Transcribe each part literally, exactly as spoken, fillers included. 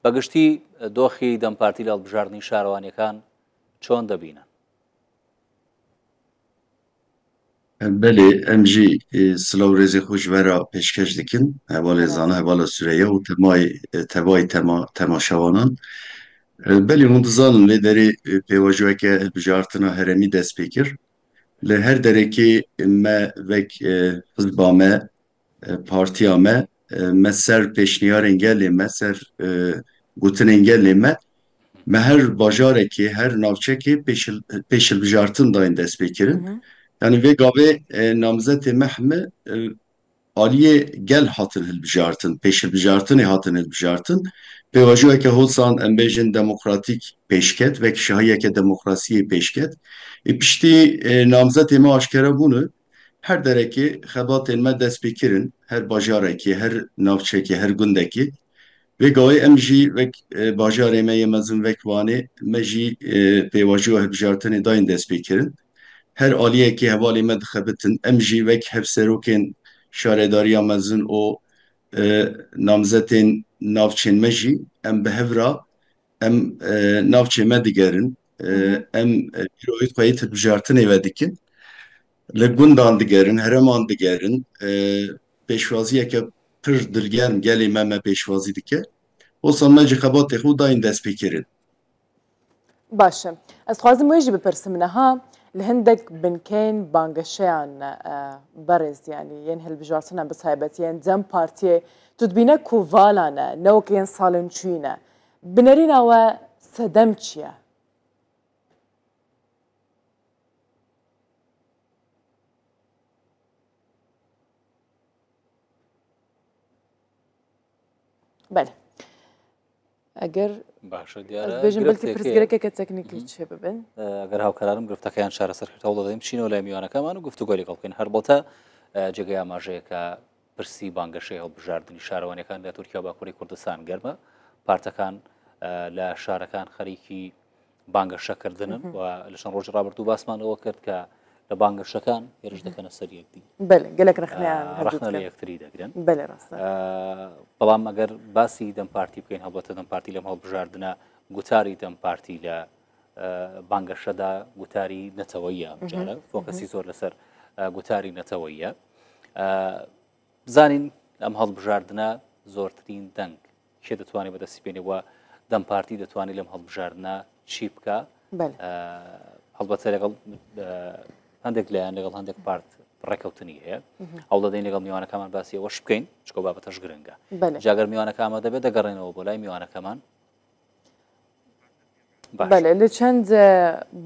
بە گشتی دۆخی دەم پارتی لە هەڵبژاردنی شارەوانیەکان چۆن دەبینن؟ Belê, em jî e, silav û rêzê xwe ji we re pêşkeş dikin. Hevalê Zana, hevala Süreyya û temayê, e, tevayê tema, temaşevanan. E, Belê hûn dizanin vê derê e, pêvajoyeke hilbijartina herêmî dest pê kir. Li her derekê me wek e, hizba me, e, partiya me, e, me ser pêşniyarên gelê me, ser e, gotinên gelê me, me her bajarekê, her navçekê pêşil, pêşilbijartin dayên destpêkirin. Hı hı. Yani vê gavê e, namzetê me heme e, aliyê gel hatin hilbijartin, pêşilbijartinê hatin hilbijartin. Pêvajoyeke hosan em bêjin demokratîk pêşket, wek şahiyeke demokrasiyê pêşket. Ê piştî e, namzetê me aşkere bûne, her derekê xebatên me dest pê kirin, her bajarekê, her navçekê, her gundekê. Vê gawê em jî wek e, bajarê me yê mezin wek Wanê, me jî e, pêvajoya hilbijartinê dayên dest pê kirin. Her aliyekê hevalê me dixebitin, em jî wek hevserokên şaredariya mezin û e, namzetên navçên me jî em bi hev re em e, navçê me digerin. E, Hı hı. Em e, îro wî xweyî hilbijartinê ve dikin. Li gundan digerin, herêman digerin. E, pêşwaziyeke pir dilgerm gelê me me pêşwazî dike. Hosan me jî xebatê xwe dayîn destpêkirin. Baş e. Ez dixwazim wê jî bipirsim niha, li hindek binkeyên bangeşeyan e, berêz, yanî yên hilbijartinan bi taybetî yên DEM Partiyê, tu dibîne ku vala ne, ne wek yên salên çûyî ne. Binerîna we sedem çi ye? Belê. Eger Baş e, diyar e, ez bêjim, belkî girfteke pirsgirêkeke teknîkî Hı hı. çêbibin. E, eger hawkararım girfteke yan çareser kir, hewla dayım çîno lê miyaneke man û guftûgoy lêgel bikeyn. Helbete, e, cêgê amajeyeke pirsî bangeşê hilbijartinî şarewaniyekên li Tirkiye û Bakurê Kurdistan germ e. Partekan, e, li şarekan xerîkî bangeşekirdin in Hı hı. û li çend rojê rabirtû basman ew kir ke li bangeşekan hêriş Hı hı. dikene ser yekdî. Belê, gelek rexneyan E, hevdû rexne li dikin. yektirî digirin. Belê, rast e. E, بەڵام ئەگەر باسی دەم پارتی بکەین، هەڵبەتە دەم پارتی لەم هەڵبژاردنە گوتاری دەم پارتی لە، ئە، بانگەشەدا گوتاری نەتەوەییە ئەم Hı hı. جارە. Hı فۆکەسی hı. زۆر لەسەر، ئە، گوتاری نەتەوەییە. ئە، بزانین ئەم هەڵبژاردنە زۆرترین دەنگ کێ دەتوانێت بەدەستی بێنێ و دەم پارتی دەتوانێت لەم هەڵبژاردنە چی بکە؟ Belê. ئە، هەڵبەتە لەگەڵ، ئە، هەندێک لایەن، لەگەڵ هەندێک پارت ڕێکەوتنی هەیە. Hı hı. هەوڵ دەدەین لەگەڵ میوانەکەمان باسی ئەوەش بکەین، چونکە بابەتەش گرنگە. Belê. جا گەر میوانەکە ئامادە بێت، دەگەڕێنەوە بۆ لای میوانەکەمان. باش. Belê, li çend, e,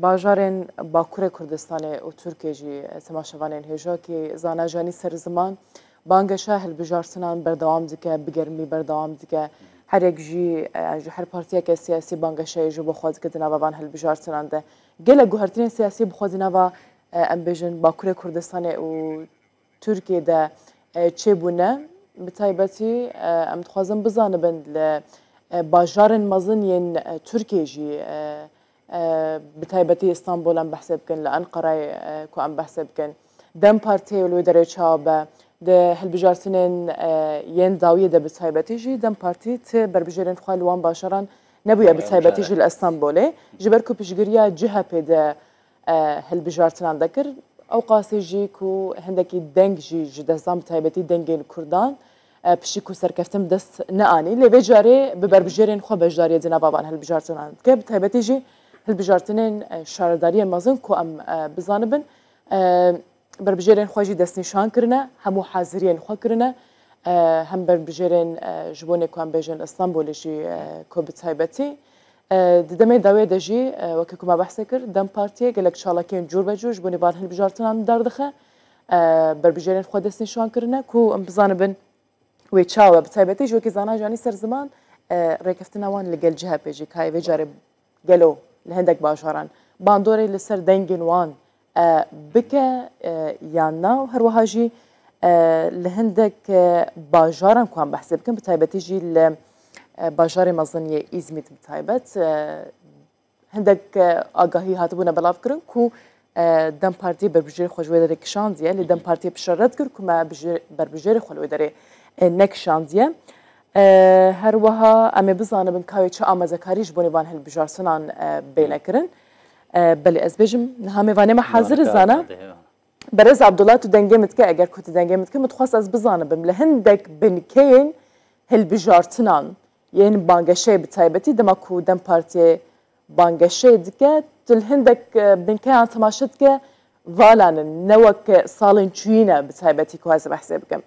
bajarên Bakurê Kurdistanê û Tirkiyê jî, e, temaşevanên hêja kî zana janî ser ziman, bangeşa hilbijartinan berdewam dike, bi germî berdewam dike. Her yek jî, e, ji her partiyeke siyasî bangeşeyê ji bo xwe dike di nava van hilbijartinan de. Gelek guhertinên siyasî bi xwe di nava, e, em bêjin Bakurê Kurdistanê û Tirkiyê de, e, çêbûne. Bi taybetî, e, em dixwazin bizanibin li, e, bajarên mezin yên, e, Tirkiyê jî, e, e, bi taybetî Îstanbul em behsê bikin, li Enqerayê, e, ku em behsê bikin, DEM Partiyê li wê derê çawa be, di hilbijartinên, e, yên dawiyê de bi taybetî jî DEM Partî ti berbijêrên xwe li wan bajaran nebûye, bi taybetî jî li Îstanbulê, ji ber ku piştgiriya CHPê de e, hilbijartinan dekir. Ew qasî jî ku hindekî deng jî ji destan, bi taybetî dengên Kurdan, e, piştî ku serkeftin bi dest neanî, lê vê carê bi berbijêrên xwe beşdariyê di nava van hilbijartinan dike. Bi taybetî jî hilbijartinên, e, şaredariyê mezin ku em, e, bizanibin, e, berbijêrên xwe jî destnîşan kirine, hemû haziriyên xwe kirine. E, hem berbijêrên, e, ji bo nêkoyan bêjin Îstanbulê jî, e, ku bi taybetî, e, di demê dawê de jî, e, wekî ku me behsê kir, DEM Partiyê gelek çalakiyên cûr be cûr ji bo nêvan hilbijartinan dardixe. E, berbijêrên xwe destnîşan kirine ku em bizanibin wê çawa, bi taybetî ji wekî zana janî ser ziman, e, rêkeftina wan li gel CHPê jî kayê vê carê gelo li hindek bajaran bandorê li ser dengên wan, e, bike, e, yan na? Û her wiha jî, e, li hindek, e, bajaran ku em behsê bikin, bi taybetî jî li, e, bajarê mezin yê Îzmît bi taybet, e, hindek, e, agahî hatibûne belavkirin ku, e, DEM Partiyê berbijêrê xwe ji wê derê kişandiye, lê DEM Partiyê piştre red kir ku me bijê-, berbijêrê xwe li wê derê, e, nekişandiye. E, her wiha em ê bizanibin ka wê çi amazekarî ji bonê van hilbijartinan, e, bêne kirin. E, belê ez bêjim, niha mêvanê me hazir e, Zana. Berêz Abdullah, tu dengê min dike, eger ku tu dengê min dike, min dixwest ez bizanibim. Li hindek binkeyên hilbijartinan yên bangeşeyê bi taybetî, dema ku DEM Partiyê bangeşeyê dike, tu li hindek, e, binkeyan temaşe dike, vala ne, ne wek salên çûyî ne bi taybetî ku ez behsê bikim.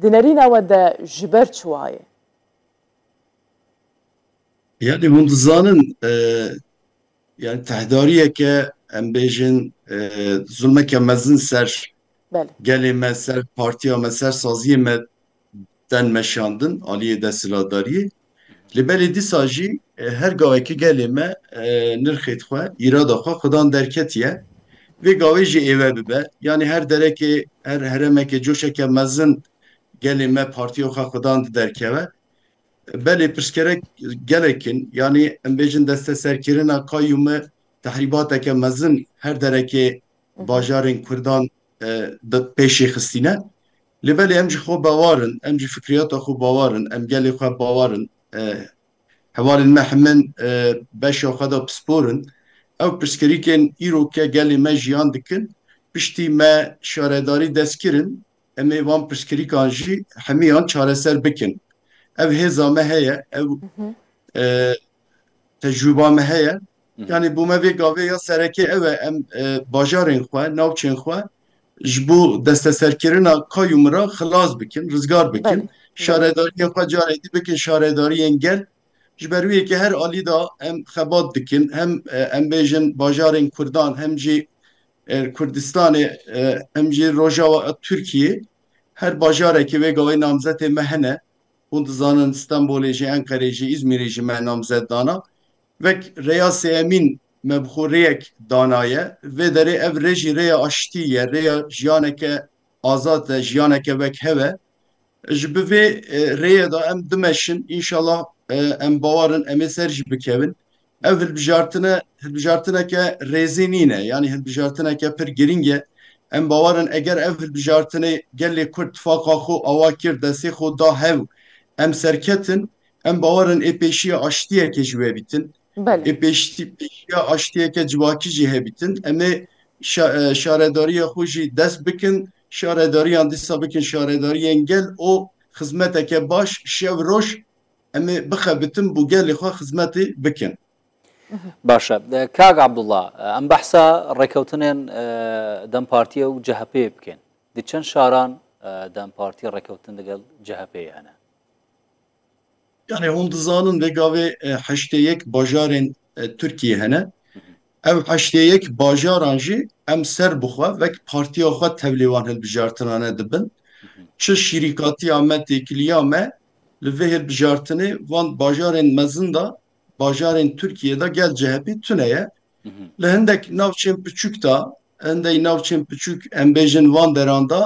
Di nerîna we de ji ber çi wayê? Yani hûn dizanin, e, yani tehdariyeke, em bêjin, e, zulmeke mezin ser Belê. gelê me, ser partiya me, ser saziyê me tên meşandin, aliyê desthilatdariyê. Lê belê dîsa jî, e, her gavekî gelê me, e, nirxê xwe, îrada xwe xudan derketiye. Vê gavê jî êve bibe. Yani her derekê, her heremekê coşeke mezin gelê me partiya xwe xudan di derkeve. Belê pirsgerek gelek in. Yani em bêjin desteserkirina kayyûmê tehrîbateke mezin her derekê bajarên Kurdan, e, di pêşê xistîne. Lê belê em ji xwe bawar in, em ji fikriyata xwe bawar in, em gelê xwe bawar in. E, hevalên me hemin, e, beşa xwe de pispor in. Ew pirsgirêkên îro ke gelê me jiyan dikin, piştî me şaredarî dest kirin, em ê van pirsgirêkan jî hemiyan çareser bikin. Ev hêza me heye, ev, Hı hı. e, tecrûba me heye. Hı hı. Yani bo me vê gavê ya sereke ew e, em, e, bajarên xwe, navçên xwe ji bo desteserkirina kayyûmê re xilas bikin, rizgar bikin. Belê, belê. Şaredariyê xwe carê dî bikin şaredariyên gel. Ji ber wê yekê her alî de em xebat dikin, hem, e, em bêjin bajarên Kurdan, hem jî, e, Kurdistanê, e, hem jî Rojava Tirkiyê, her bajarekê vê gavê namzetê me hene. Hûn dizanin Stenbolê jî, Enqerê jî, Îzmîrê jî me namzet dana. Vek rêya sêyemîn me bi xwe rêyek danaye. Vê derê ev rê jî rêya aştî ye, rêya jiyaneke azad e, jiyaneke wekhev e. Ji bi vê, e, rêyê de em dimeşin, înşallah, e, em bawer in em ê ser jî bikevin. Ev hilbijartine, hilbijartineke rêzî nîne, yanî hilbijartineke pir girîng e. Em bawer in eger ev hilbijartinê gelê Kurd tifaqa xwe awa kir, destê xwe da hev, em serketin, em bawer in ê pêşiya aştiyekê ji wê bîtin. Belê. Ê pêştî, pêşiya aştiyeke civakî jî hebîtin. Em ê şa-, e, şaredariya xwe jî dest bikin, şaredariyan dîsa bikin şaredariyên gel û xizmeteke baş şev roj em ê bixebitin bo gelê xwe xizmetê bikin. Baş e. E, Kak Abdullah, e, em behsa rêkewtinên, e, DEM Partiyê û C H P'ê bikin. Di çend şaran, e, DEM Partî rêkewtin digel C H P'ê hene? Yani hûn dizanin vê gavê, e, heştê yek bajarên, e, Tirkiyê hene. Ev heştê yek bajaran jî em ser bi xwe wek partiya xwe tevlê wan hilbijartinane dibin. Çi şîrîkatiya me, têkiliya me li vê hilbijartinê van bajarên mezin de, bajarên Tirkiyê de gel C H P tune ye. Li hindek navçên piçûk de, hindek navçên piçûk em bêjin van deran de,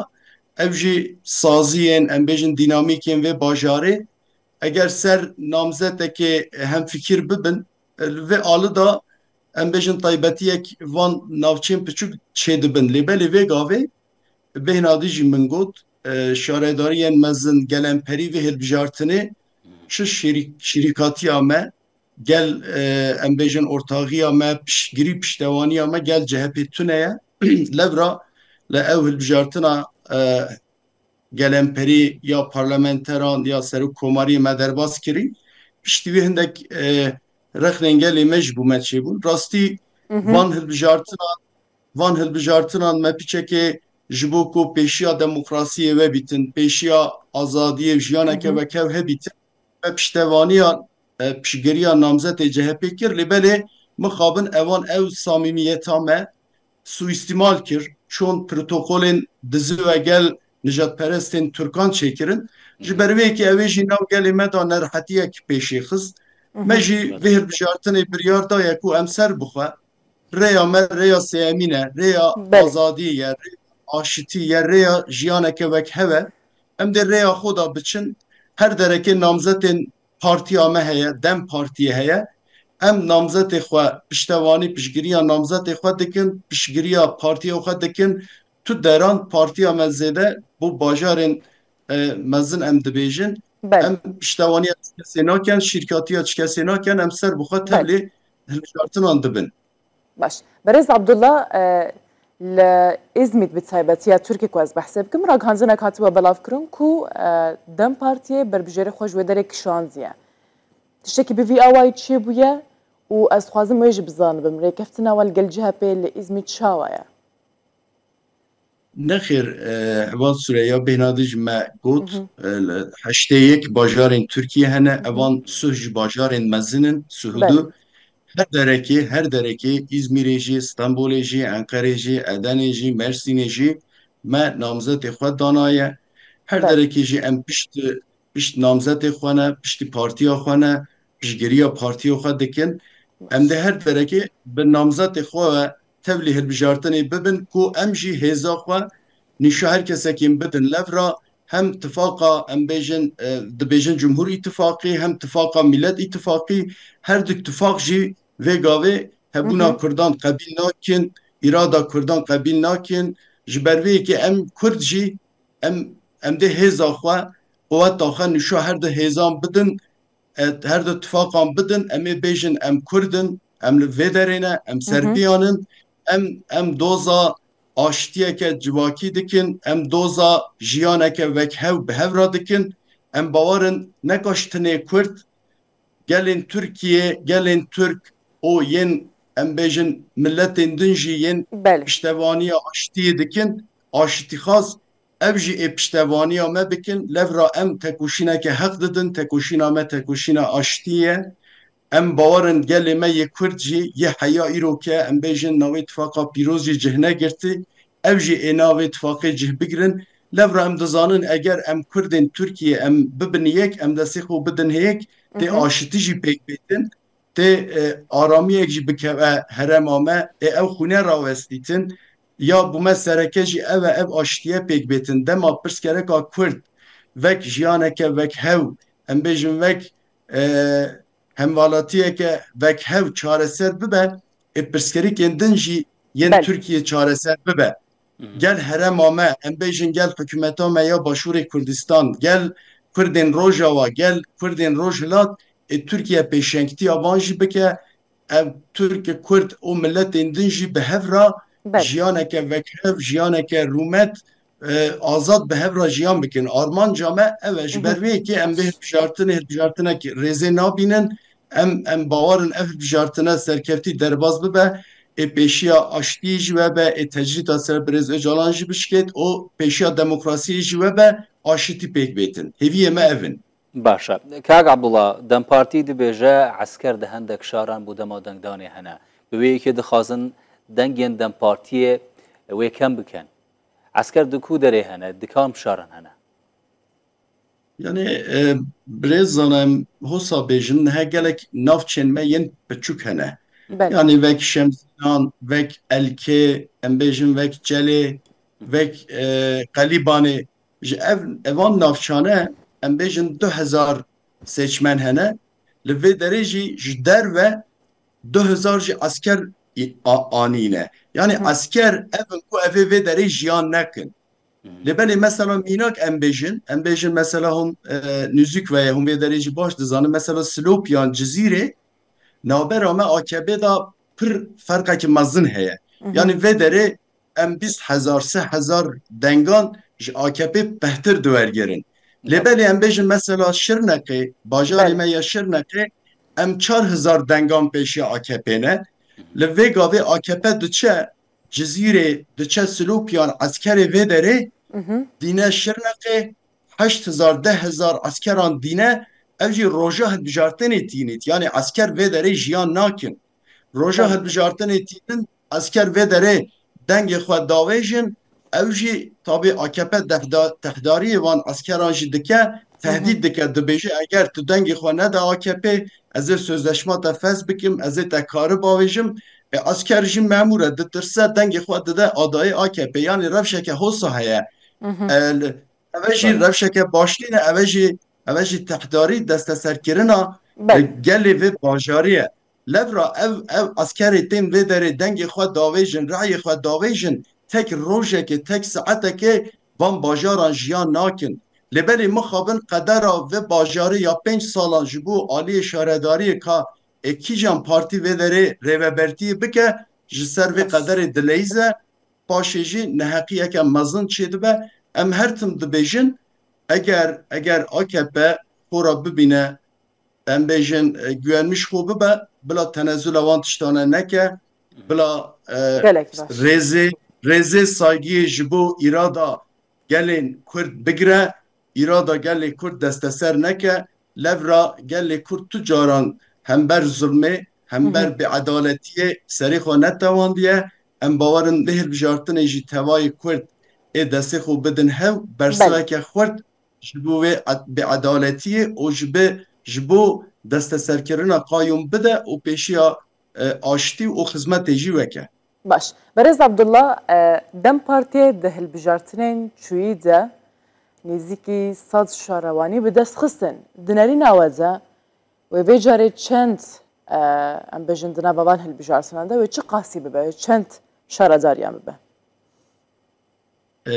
ev jî saziyên, em bêjin dînamîkên vê bajarê, eger ser namzetekê hemfikir bibin, li vê alî de em bêjin taybetiyek van navçên piçûk çêdibin. Lê belê vê gavê bêhna dî jî min got, e, şaredariyên mezin, gelemperî vê hilbijartinê çi şirîk-, şirîkatiya me, gel, e, em bêjin ortaxiya me, piştgirî, piştevaniya me gel C H P tune ye. Levra li ew hilbijartina, e, gelemperî ya parlamenteran ya serokkomariyê me derbas kirî. Piştî wî hindek, e, rexnên gelê me ji bo me çêbûn. Rastî Hı hı. van hilbijartinan, van hilbijartinan me piçekê ji bo ku pêşiya demokrasiyê webîtin, pêşiya azadiyê û jiyaneke Hı hı. wekhev hebîtin, me piştevaniya, e, piştgiriya namzetê C H P kir, lê belê mixabin evan ew samîmiyeta me suîstîmal kir, çond protokolên dizî ve gel nijadperestên Tirkan çêkirin. Ji ber wê yekê ew ê jî nav gelê me de nerehetiyek pêşê xist. Hı hı. Me jî vê hilbijartinê biryar daye ku em ser bixwe, rêya me rêya sêyemîn e, rêya Belê. azadiyê ye, rêya aşitî ye, rêya jiyaneke wekhev e. Em dê rêya xwe de biçin, her derekê namzetên partiya me heye, DEM Partiyê heye. Em namzetê xwe, piştevanî piştgiriya namzetê xwe dikin, piştgiriya partiya xwe dikin. Tu deran partiya me zêde bo bajarên, e, mezin em dibêjin. Belê. Em piştevaniya çi kesê nakin, şîrkatiya çi kesê nakin, em ser bi xwe Belê. tevlê hilbijartinan dibin. Baş. Berêz Abdullah, e, li Îzmît bi taybetiya Tirkiyê ku ez behsê bikim, ragihandinek hatiwe belavkirin ku, e, DEM Partiyê berbijêrê xwe ji wê derê kişandiye. Tiştekî bi vî awayî çêbûye û ez dixwazim wê jî bizanibim, rêkeftina we li gel C H P li Îzmît çawa ye? Nexêr, e, Heval Sureya bêhna dî ji me got, Hı hı. e, li heştê yek bajarên Tirkiyê hene, Hı hı. evan suh ji bajarên mezin in, suhudu. Belê. Her derekê, her derekê, Îzmîrê jî, Stenbolê jî, Enqerê jî, Edenê jî, Mersînê jî me namzetê xwe danaye. Her Belê. derekê jî em pişt, pişt namzetê xwe ne, piştî partiya xwe ne, piştgiriya partiya xwe dikin. Em dê her derekê bi namzetê xwe ve tevlî hilbijartinê bibin ku em jî hêza xwe nîşa her kesekî bidin. Levra hem tifaqa, em bêjin, e, dibêjin Cumhur Îtifaqî, hem tifaqa Millet Îtifaqî, her du tifaq jî vê gavê hebûna Hı hı. Kurdan qebîl nakin, îrada Kurdan qebîl nakin. Ji ber vê yekê em Kurd jî, em, em dê hêza xwe, quweta xwe nîşa her du hêzan bidin, e, her du tifaqan bidin, em ê bêjin em Kurd in, em li vê derê ne, em Hı hı. serbiyan in, em, em doza aştiyeke civakî dikin, em doza jiyaneke wekhev bi hev re dikin. Em bawer in neka ji tenê Kurd, gelên Tirkiyê, gelên Tirk û yên, em bêjin, miletên din jî yên Belê. piştevaniya aştiyê dikin, aştîxwaz, ev jî ê piştevaniya me bikin. Levra em tekoşîneke heq didin, tekoşîna me tekoşîna aştî ye. Em bawer in gelê me yê Kurd jî yê heya îro ke, em bêjin, navê tifaqa pîroz jî cih negirtî, ev jî ê navê tifaqê cih bigirin. Levra em dizanin eger em Kurdên Tirkiyê em bibin yek, em destê xwe bidin hêk, tê Mhm. aşitî jî pêk bêtin, tê, e, aramiyek jî bikeve herêma me, ê ew xwîne rawestîtin, ya bûme sereke jî ev e, ev aşitiye pêk bêtin. Dema pirsgereka Kurd wek jiyaneke wekhev, em bêjin wek, e, hemvalatiyeke wekhev çareser bibe, ê pirsgirêkên din jî yên Belê. Tirkiyê çareser bibe. Mhm. Gel herêma me, em bêjin gel hikûmeta me ya Başûrê Kurdistan, gel Kurdên Rojava, gel Kurdên Rojhilat, ê Tirkiye pêşengtiya van jî bike, ev Tirk, Kurd û miletên din jî bi hev re Belê. jiyaneke wekhev, jiyaneke rûmet, e, azad bi hev re jiyan bikin. Armanca me ev e. Ji ber Mhm. vê yekê em vê hilbijartinê, hilbijartinek rêzê nabînin. Em, em bawer in ev hilbijartine serkeftî derbas bibe, ê pêşiya aştiyê jî webe, ê tecrîda ser birêz Ocalan jî bişkêt û pêşiya demokrasiyê jî webe, aşitî pêk bêtin. Hêviyê me ev in. Baş e. Kak Abdullah, DEM Partî dibêje esker di hendek şaran bo dema dengdanê hene. Bi wê yekê dixwazin dengên DEM Partiyê wê kem bikin. Esker di ku derê hene, di kam şaran hene? Yani, e, birêz Zana, em hosa bêjin, niha gelek navçên me yên piçûk hene. Belê. Yani wek Şemzînan, wek Elkê, em bêjin wek Celê, wek, e, Qelîbanê. Ji ev, evan navçane, em bêjin du hezar seçmen hene. Li vê derê jî ji derve du hezar jî esker î-, a-, anîne. Yani Hı. esker ev in ku ev ê vê derê jiyan nekin. Hı. Lê belê mesela mînak em bêjin, em bêjin mesela hûn, e, nûzûk ve ye, hûn vê derê jî baş dizanin. Mesela Silopiyan, Cizîrê, navbera me A K P da pir ferqekî mezin heye. Hı hı. Yani vê derê em bîst hezar, sê hezar dengan ji A K P bêhtir diwergerin. Lê Evet. belê em bêjin mesela Şirnexê, bajarê Belê. me ya Şirnexê, em çar hezar dengan pêşiya A K P ne. Hı hı. Li vê gavê A K P diçe Cizîrê, diçe Silopiyan, eskerê vê derê, Mhm. dîne Şirnexê, heşt hezar, deh hezar eskeran dîne, ev jî roja hilbijartinê tînît. Yani esker vê derê jiyan nakin. Roja Evet. hilbijartinê tînin, esker vê derê dengê xwe davêjin, ew jî tabî A K P dehda-, tehdariyê van eskeran jî dike, tehdît Mhm. dike, dibêje eger tu dengê xwe nede A K P, ez ê sözleşma te fes bikim, ez ê te kari bavêjim. E, esker jî memûr e, ditirse, dengê xwe dide adayê A K P. Yani rewşeke hosa heye. Mhm. E, li-, eve jî Belê. rewşeke baş nîne, eve jî, eve jî tehdarî desteserkirina, Belê. e, gelê vê bajarî ye. Levra ev, ev eskerê tên vê derê dengê xwe davêjin, reyê xwe davêjin, tek rojekê, tek saetekê van bajaran jiyan nakin. Lê belê mixabin qedera vê bajarê ya pênc salan ji bo aliyê şaredariyê ka ê kîjan partî vê derê rêvebertiyê bike, ji ser vê qederê dileyîze, paşê jî neheqiyeke mezin çêdibe. Em her tim dibêjin, eger, eger A K P xora bibîne, em bêjin, e, güvenmiş xwe bibe, bila tenezula wan tiştane neke, bila, e, Gelek baş. rêzê, rêzê saygiyê ji bo îrada gelên Kurd bigire, îrada gelê Kurd desteser neke, levra gelê Kurd tu caran hember zulmê, hember Hı hı. bêedaletiyê serê xwe netewandiye. Em bawerin vê hilbijartinê jî tevayê Kurd ê destê xwe bidin hev, Belê. bersiveke xurt ji bo vê ed-, bêedaletiyê û ji bi, ji bo desteserkirina qayûm bide û pêşiya, e, aştî û xizmetê jî weke. Baş. Berêz Abdullah, e, DEM Partiyê di hilbijartinên çûyî de nêzîkî sed şarewanî bi dest xistin. Di nerîna we de wê vê carê çend, e, em bêjin di nava van hilbijartinan de wê çi qasî bibe, wê çend şaredariyan bibe? E,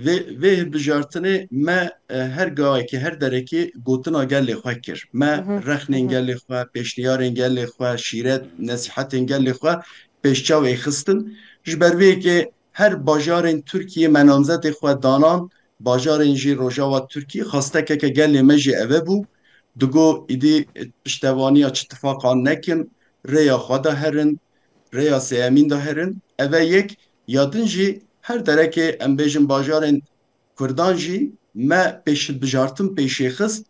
vê, vê hilbijartinê me, e, her gawekê, her derekê gotina gelê xwe kir. Me Hı hı, rexnên hı hı. gelê xwe, pêşniyarên gelê xwe, şîret, nesîhetên gelê xwe pêşçavê xistin. Ji ber vê yekê her bajarên Tirkiyê me namzetê xwe danan, bajarên jî Rojava Tirkiyê, xastekeke gelê me jî eve bû. Digo, îdî piştevaniya çi tifaqan nekin, rêya xwe de herin, rêya sêyemîn de herin. Eve yek, ya din jî her derekê, em bêjin, bajarên Kurdan jî me pêşbijartin pêşê xist.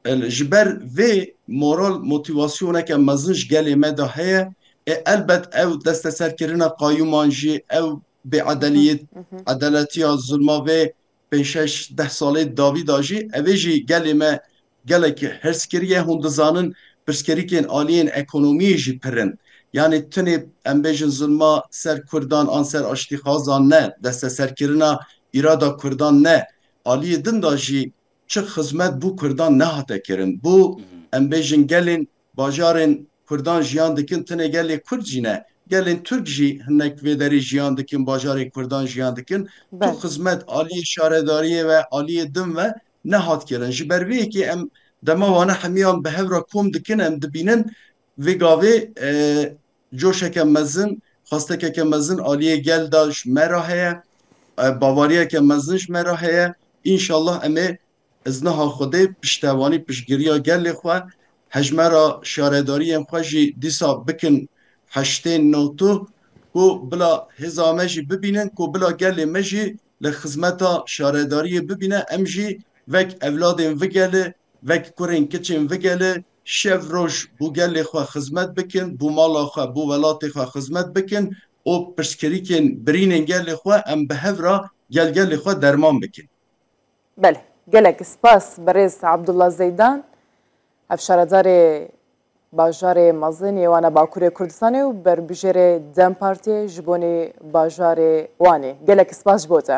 El, ji ber vê moral, motivasyoneke mezin ji gelê me de heye. Ê, elbet ew desteserkirina qayûman jî, ew bêedeliyê, Hı hı. edaletiya zulma vê pênc şeş deh salê dawî da jî, ev ê jî gelê me gelek hirs kiriye. Hûn dizanin pirsgirêkên aliyên ekonomiyê jî pir in. Yanî tunê, em bêjin, zilma ser Kurdan an ser aştîxazan ne, desteserkirina îrada Kurdan ne. Aliyê din de jî çi xizmet bo Kurdan nehate kirin. Bo, Hı hı. em bêjin, gelên bajarên Kurdan jiyan dikin, tenê gelê Kurd jî ne. Gelên Tirk jî hinek vê derê jiyan dikin, bajarê Kurdan jiyan dikin. Tu Belê. xizmet aliyê şaredariyê ve, aliyê din ve nehat kirin. Ji ber vê yekê em dema wana hemiyan bi hev re kom dikin, em dibînin vê gavê, e, coşeke mezin, xwestekeke mezin aliyê gel de ji me re heye, e, bawariyeke mezin ji me re heye. Înşallah em ê Ez niha Xwedê piştevanî, piştgiriya gelê xwe, hejmara şaredariyên xwe jî dîsa bikin heştê newtû, ku bila hêza me jî bibînin, ku bila gelê me jî li xizmeta şaredariyê bibîne, em jî wek evladên vi gelê, wek kurên kiçên vi gelê, şev roj bo gelê xwe xizmet bikin, bo mala xwe, bo welatê xwe xizmet bikin û pirsgirêkên birînên gelê xwe em bi hev re gel gelê xwe derman bikin. Belê, gelek spas berêz Abdullah Zeydan, hevşaredarê bajarê mezin yê wana Bakurê Kurdistanê û berbijêrê DEM Partiyê ji bonê bajarê Wanê. Gelek spas ji bo te.